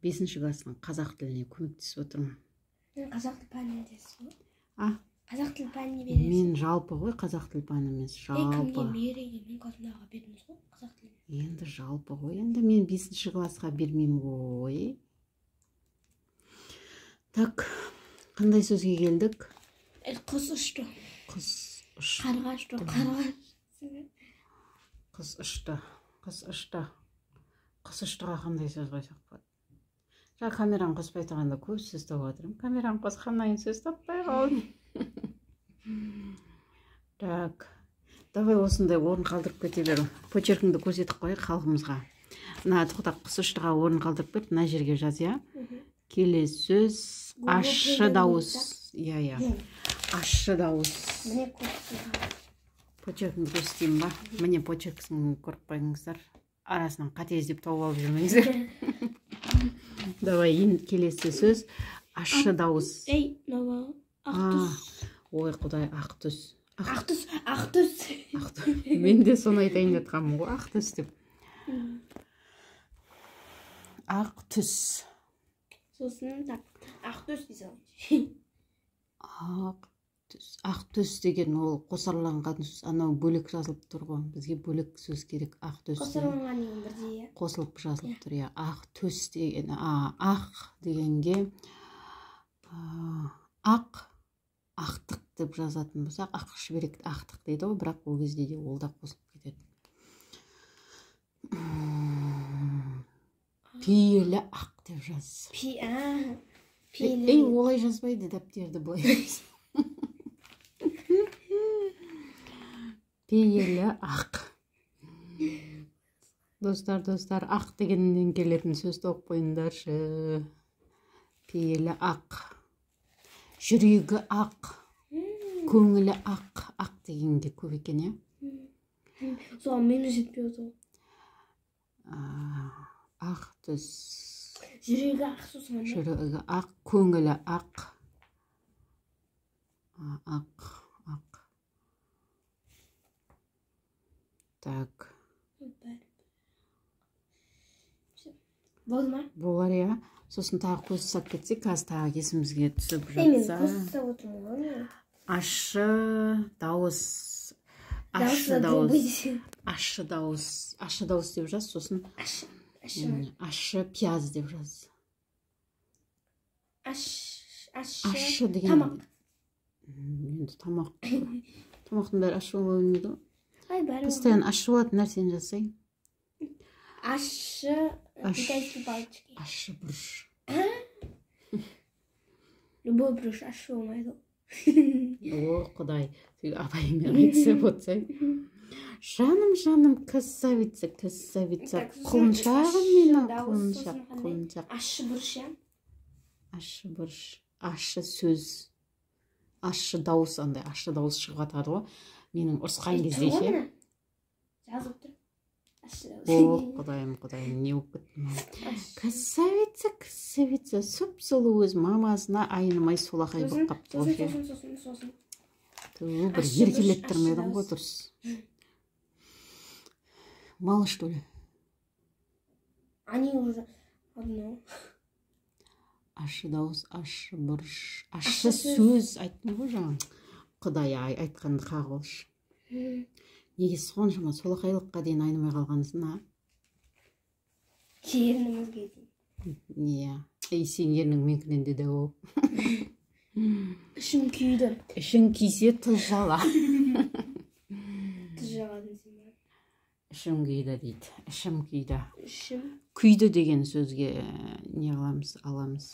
Бесінші класстың қазақ тіліне көмектесіп отырмын. Мен қазақ тіл пәніндесіз ғой. А? Қазақ тіл пәніне бересіз. Мен жалпы ғой, қазақ тіл пәні емес, Кімге жалпы. Береген? Мен классымдағыға бердіңіз ғой қазақ тілін. Енді жалпы ғой, енді мен бесінші классқа бермеймін ғой. Так, қандай сөзге келдік? Құс ұшты. Құс ұшты. Қарға ұшты, қарға. Құс ұшты, құс ұшты. Құс ұштыға қандай сөз қойсақ болады? Жаңа камераны қоспай тұрғанда көп сөз тауып жатырмын. Камераны қосқаннан кейін сөз таппай қалдым. Так, давай осындай орын қалдырып кете бер. Почеркіңді көрсетіп қояйық халқымызға. Мына тоқта, құс ұштыға орын қалдырып кет, мына жерге жаз, иә? Келесі сөз ащы дауыс. Иә, иә. Ащы дауыс. Міне көрсетіп. Почеркіңді көрсетейін ба? Міне, почеркісін көріп қойыңыздар. Арасынан қате іздеп тауып алып жүрмеңіздер. Давай, енді келесі сөз ащы дауыс. Ей, мынау ақ түс. Ой, құдай, ақ түс. Ақ түс, ақ түс. Ақ түс. Мен де соны айтайын деп жатқанмын ғой, ақ түс деп. Ақ түс. Сосын так, ақ түс дей салайыншы. Ақ түс. Ақ түс деген ол қосарланған сөз, анау бөлек жазылып тұр ғой. Бізге бөлек сөз керек. Ақ түс. Қосарланған деген бірдей, иә. Қосылып жазылып тұр, иә. Ақ түс деген, ақ дегенге ақ, ақтық деп жазатын болсақ, ақ шүберекті ақтық дейді ғой, бірақ ол кезде де ол да қосылып кетеді. Пейілі ақ деп жаз. Пейілі. Ей, олай жазбайды дәптерді былай. Пейілі ақ. Достар, достар, ақ дегеннен келетін сөз тауып қойыңдаршы. Пейілі ақ. Жүрегі ақ. Көңілі ақ. Ақ дегенге көп екен, иә? Соған мені жетпей отыр. Ақ түс. Жүрегі ақ сосын қандай? Жүрегі ақ, көңілі ақ. Ақ, ақ. Так. Болды ма? Болар, иә. Сосын тағы көз ұстап кетсек, қазір тағы есімізге түсіп Мен жатса. көз ұстап отырмын ғой, мен. Ащы дауыс. Ащы дауыс. Ащы дауыс. Ащы дауыс деп жаз, сосын Ащы, ащы. Ащы пияз деп жаз. Ащы, ащы. Ащы деген Тамақ. Енді тамақ. Тамақтың бәрі ащы бола бермейді ғой. Ай, бәрі Постоянно ащы болатын нәрсені жазсаң. Ащы китайский палочки. Ащы бұрыш. Любой бұрыш ащы болмайды ғой. О, құдай, сөйтіп апайыңмен айтысып отырсаң. Жаным, жаным, красавица, красавица. Так, сосын Құлыншағым ащы менің, дауыс, құлыншақ, сосын қандай? құлыншақ. Ащы бұрыш, иә? Ащы бұрыш, ащы сөз, ащы дауыс, андай ащы дауыс шығып жатады ғой. Менің ұрысқан Ей, кезде тұр ғой ше. мына. Жазылып тұр. Ащы дауыс. О, құдайым, құдайым, не болып кетті мынау? Ащы. Красавица, красавица, сұп-сұлу өз мамасына айнымай солақай болып Сосын, қапты ғой сосын, ше. сосын, сосын, сосын. Ту, бір Ащы бұрыш, еркелетіп ащы тұрмадың ғой дауыс. дұрыс. Мало, что ли? Они уже одно. Ащы дауыс, ащы бұрыш, ащы Ащы сөз. сөз айттым ғой жаңа. Құдай ай, айтқанды қағып алшы. Неге соншама солақайлыққа дейін айнымай қалғансың, а? Ернімізге дейін. Иә. Ей, сен ернің менікінен де дәу. Ішім күйді. Ішің күйсе тұз жала. Тұз жағатын сен ба? Ішім күйді дейді. Ішім күйді. Ішім. Күйді деген сөзге не қыламыз, аламыз.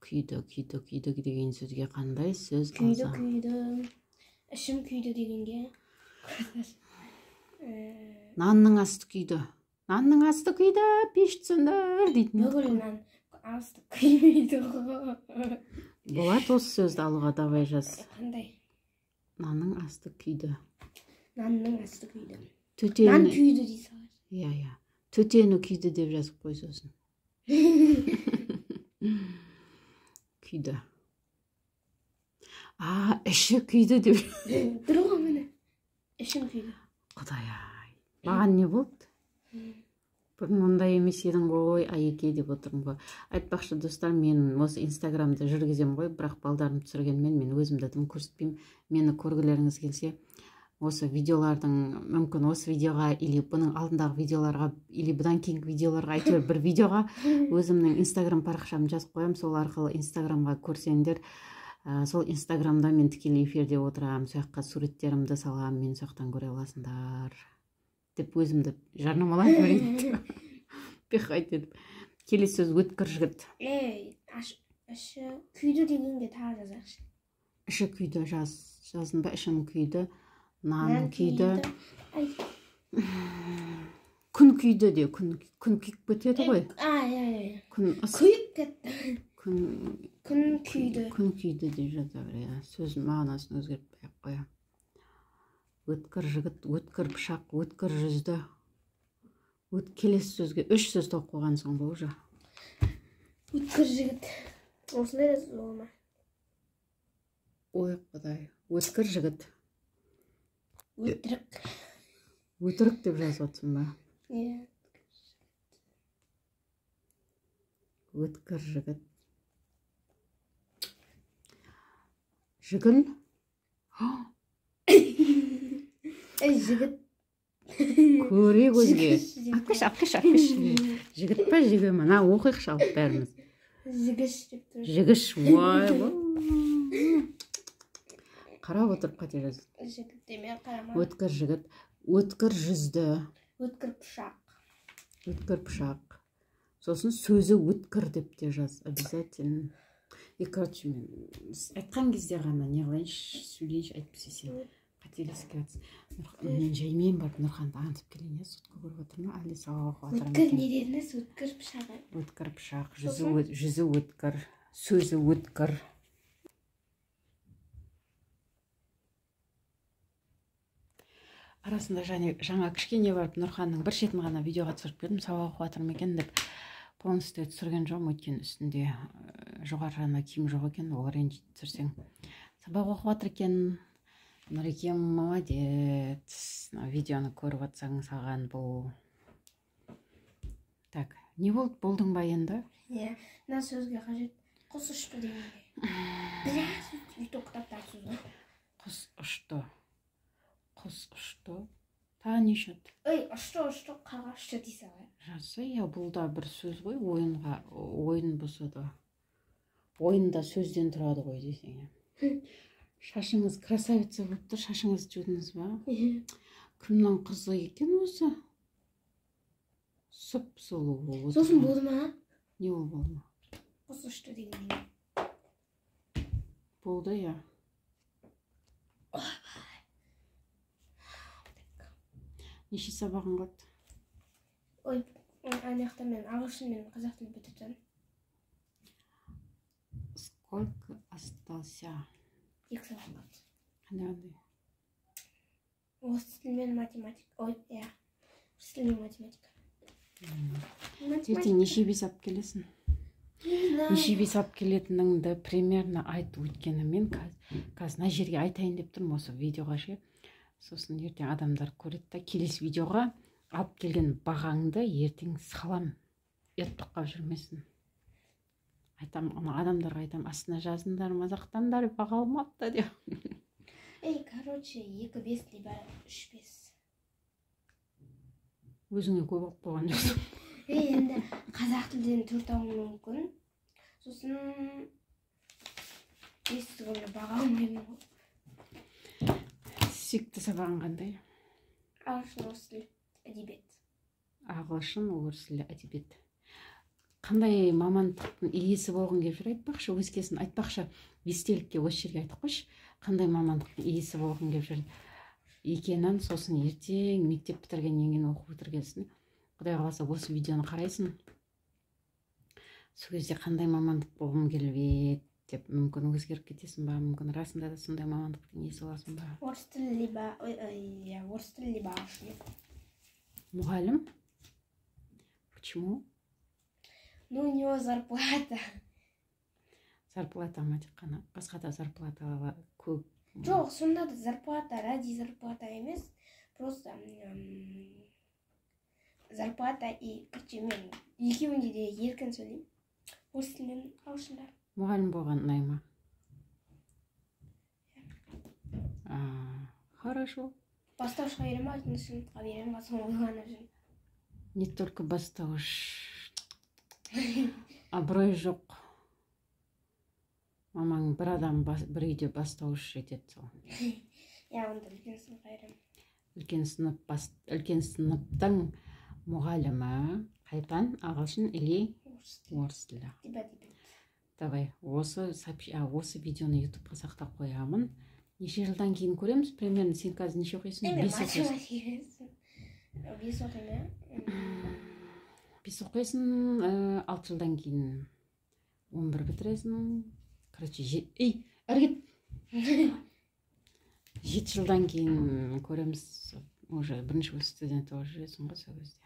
Күйді, күйді, күйді деген сөзге қандай сөз Күйді, алсақ? күйді. Ішім күйді дегенге. Нанның асты күйді. Нанның асты күйді, пеш сөндір дейтін. Бүкіл нан асты күймейді ғой. Болады осы сөзді алуға, давай жаз. Қандай? Нанның асты күйді. Нанның асты күйді. Төтені. Нан күйді дей салайын. Иә, иә. Төтені күйді деп жазып қой сосын. Күйді. А, іші күйді деп. Тұр ғой міне. Ішім күйді. Құдай ай. Маған не болды? Бұрын ондай емес едің ғой, Айеке, деп отырмын ғой. Айтпақшы, достар, мен осы Инстаграмды жүргіземін ғой, бірақ балдарым түсіргенмен мен өзімді дым көрсетпеймін. Мені көргілеріңіз келсе, осы видеолардың, мүмкін, осы видеоға или бұның алдындағы видеоларға, или бұдан кейінгі видеоларға, әйтеуір бір видеоға өзімнің Инстаграм парақшамды жазып қоямын. Сол арқылы Инстаграмға көрсеңдер, сол Инстаграмда мен тікелей эфирде отырамын, сол жаққа суреттерімді саламын, мені сол жақтан көре аласыңдар деп өзімді жарнамалап жіберейін, пихать етіп. Келесі сөз: өткір жігіт. Ей, іші күйді дегенге тағы жазайықшы. Іші күйді жаз, жаздың ба? Ішім күйді, наным күйді. Ай. Күн күйді де, күн күйіп кетеді ғой. А, иә, иә. Күн Күйіп кетті. Күн. Күн күйді. Күн күйді деп жаза бер, иә. Сөздің мағынасын өзгертпей ақ қоямын. Өткір жігіт, өткір пышақ, өткір жүзді. Келесі сөзге үш сөз тауып қойғансың ғой уже. Өткір жігіт. Осындай да сөз бола ма? Ой, құдай, өткір жігіт. Өтірік. Өтірік деп жазып жатрсың ба? Иә. Өткір жігіт, жігіл. Ей, жігіт. Көре көзге. Жігіш. Алып келші, алып келші, алып келші. Жігіт па, жігі ма? На, оқиықшы алып бәріміз. Жігіш деп тұр. Жігіш. Ой, қарап отырып қате жазды. Жігіт деме, қарама. Өткір жігіт, өткір жүзді. Өткір пышақ. Өткір пышақ. Сосын сөзі өткір деп те жаз обязательно. И, короче, мен айтқан кезде ғана не қылайыншы, сөйлейінші, әйтпесе сен қателесіп кетесің. Мен жаймен барып Нұрханды аңдып келейін, иә. Сотка көріп отыр ма, әлде сабақ оқып жатыр ма Өткір екен? Не дедіңіз? Өткір пышағы. Өткір пышақ, жүзі Сосын? Жүзі өткір, сөзі өткір. Арасында және жаңа кішкене барып Нұрханның бір шетін ғана видеоға түсіріп келдім, сабақ оқып жатыр ма екен деп. Полностью түсірген жоқпын, өйткені үстінде жоғары жағында киім жоқ екен, ол ренжиді түсірсең. Сабақ оқып жатыр екен. Нұрекем, молодец. Мына видеоны көріп жатсаң, саған бұл. Так, не болды, болдың ба енді? Иә, мына сөзге қажет. Құс ұшты дегенге. Біраз сөз, кітаптағы сөз ғой. Құс ұшты, құс ұшты. Тағы не ұшады? Ей, ұшты, ұшты, қарға ұшты дей салайық. Жазса, иә, бұл да бір сөз ғой, ойынға, ойын болса да, ойын да сөзден тұрады ғой десең, иә. Шашыңыз красавица болып тұр. Шашыңызды жудыңыз ба? Кімнің қызы екен осы, сұп сұлу болып Сосын отырған. Болды ма? Не, ол болды ма? Құс ұшты дегенге. Болды, иә. Неше сабағың қалды? Ой, ана жақта мен ағылшын мен қазақ тілін бітіріп тастадым. Сколько остался? Екі сабақ қалды. Қандай, қандай? Орыс тілі мен математика. Ой, иә, орыс тілі мен математика. Ертең неше бес алып келесің? Не знаю. Неше бес алып келетініңді примерно айт, өйткені мен қазір мына жерге айтайын деп тұрмын, осы видеоға ше. Сосын ертең адамдар көреді да, келесі видеоға алып келген бағаңды ертең салам, ұят болып қалып жүрмесін. Айтам, ана адамдарға айтам, астына жазыңдар, мазақтаңдар, баға алмапты деп. Ей, короче, екі бес либо үш бес. Өзіңе көп алып қойған жоқсың. Ей, енді қазақ тілден төрт алуым мүмкін. Сосын бес түгілі баға алмаймын ғой. Сүйікті сабағың қандай? Ағылшын, орыс тілі, әдебиет. Ағылшын, орыс тілі, әдебиет. Қандай мамандықтың иесі болғың келіп жүр, айтпақшы? Өзгесін айтпақшы, естелікке осы жерге айтып қойшы, қандай мамандықтың иесі болғың келіп жүр екенін. Сосын ертең мектеп бітіргеннен кейін, оқу бітіргенсін, құдай қаласа, осы видеоны қарайсың. Сол кезде қандай мамандық болғым келіп еді деп, мүмкін, өзгеріп кетесің ба, мүмкін, расында да сондай мамандықтың иесі боласың ба? Орыс тілі либо, ой, ой, иә, орыс тілі либо ағылшын. Мұғалім? Почему? Ну, у него зарплата. Зарплата ма тек қана? Басқа да зарплата көп. Жоқ, сонда да зарплата ради зарплата емес, просто Зарплата и, короче, мен екеуінде де еркін сөйлеймін, орыс тілінен ағылшында. Мұғалім болған ұнай ма? А, хорошо. Бастауышқа беремін ба, алтыншы сыныпқа беремін ба, соны ойланып жүрмін. Не только бастауыш, абырой жоқ. Мамаң бір адам бір үйде бастауыш жетеді сол. Иә, онда үлкен сыныпқа беремін. Үлкен сынып бас, үлкен сыныптың мұғалімі. Қай пән, ағылшын или орыс тілі. Орыс тілі. Типа типа. Давай осы осы видеоны Ютубқа сақтап қоямын. Неше жылдан кейін көреміз примерно? Сен қазір неше оқисың? Мен Бес оқисың. Математика бес оқимын, иә. Бес оқисың, 6 жылдан кейін 11 бітіресің. Короче, ей, әрі кет. 7 жылдан кейін көреміз, уже бірінші курс студенті болып жүресің ғой сол кезде.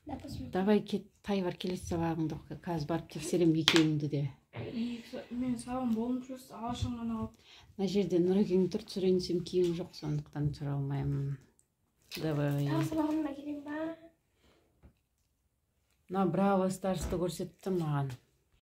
Да, посмотрим. Давай, кет, тай бар, келесі сабағыңды оқы. Қазір барып тексеремін екеуіңді де. Мен сабағым болмай просто ағылшын ғана алып. Мына жерде Нұрекең тұр, түсірейін десем, киім жоқ, сондықтан түсіре алмаймын. Давай. Тағы сабағыма келемін ба? Мына Браво Старсты көрсетті маған.